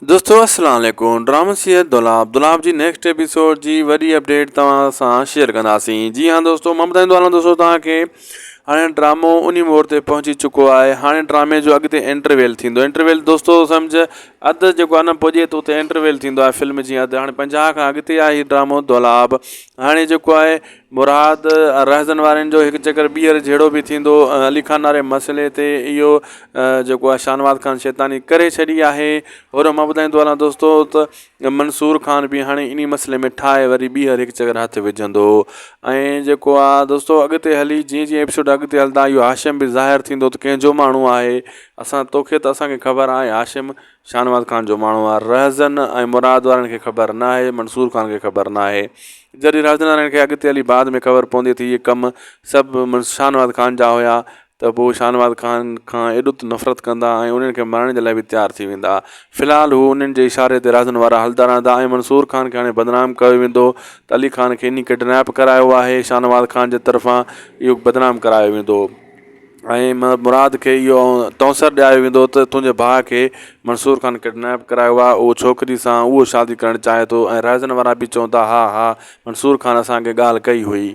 دوستو السلام عليڪم ڊرامو سيئر دولاب دولاب جي نيڪسٽ ايپيسوڊ جي وڏي اپڊيٽ توهان سان شيئر ڪنداسين جي ها دوستو مان ٻڌائيندو هلان دوستو توهان کي هاڻي ڊرامو انهي موڙ تي پهچي چڪو آهي هاڻي ڊرامي جو اڳتي انٽرويل ٿيندو انٽرويل دوستو سمجھ اڌ جيڪو آهي نه پڄي ٿو اتي انٽرويل ٿيندو آهي فلم جي اڌ هاڻي 50 کان اڳتي آهي هي ڊرامو دولاب هاڻي جيڪو آهي مراد رهزن وارن جو هڪ چڪر ٻيهر جهيڙو به ٿيندو علي خان واري مسئلي تي اهو جيڪو آهي شاهنواز خان شيطاني ڪري ڇڏي آهي هورو مان ٻڌائيندو هلان دوستو ته منصور خان به هاڻي انهي مسئلي ۾ ٺاهي وري ٻيهر هڪ چڪر هٿ وجهندو ۽ جيڪو آهي دوستو اڳتي هلي جيئن جيئن ايپيسوڊ اڳتي هلندا اهو هاشم به ظاهر ٿيندو ته ڪنهن جو ماڻهو آهي اسان توکي ته اسان کي خبر آهي هاشم شاهنواز خان جو ماڻهو آهي رهزن ۽ مراد وارن کي خبر ناهي منصور خان کي خبر ناهي جڏهن رهزن وارن کي اڳتي هلي بعد ۾ خبر پوندي ته اهي ڪم سڀ شاهنواز خان جا هيا ته پوء شاهنواز خان کان ايڏو ته نفرت ڪندا ۽ انهن کي مارڻ جي لاء به تيار ٿي ويندا في الحال هو انهن جي اشاري تي رهزن وارا هلندا رهندا ۽ منصور خان کي هاڻي بدنام ڪيو ويندو ته علي خان کي انهي ڪڊنيپ ڪرايو آهي شاهنواز خان جي طرفان اهو بدنام ڪرايو ويندو. ۽ مراد کي اهو تونسر ڏياريو ويندو ته تنهنجي ڀاء کي منصور خان ڪڊنيپ ڪرايو آهي اهو ڇوڪري سان اهو شادي ڪرڻ چاهي ٿو ۽ رهزن وارا به چوندا ها ها منصور خان اسان کي ڳالهه ڪئي هئي.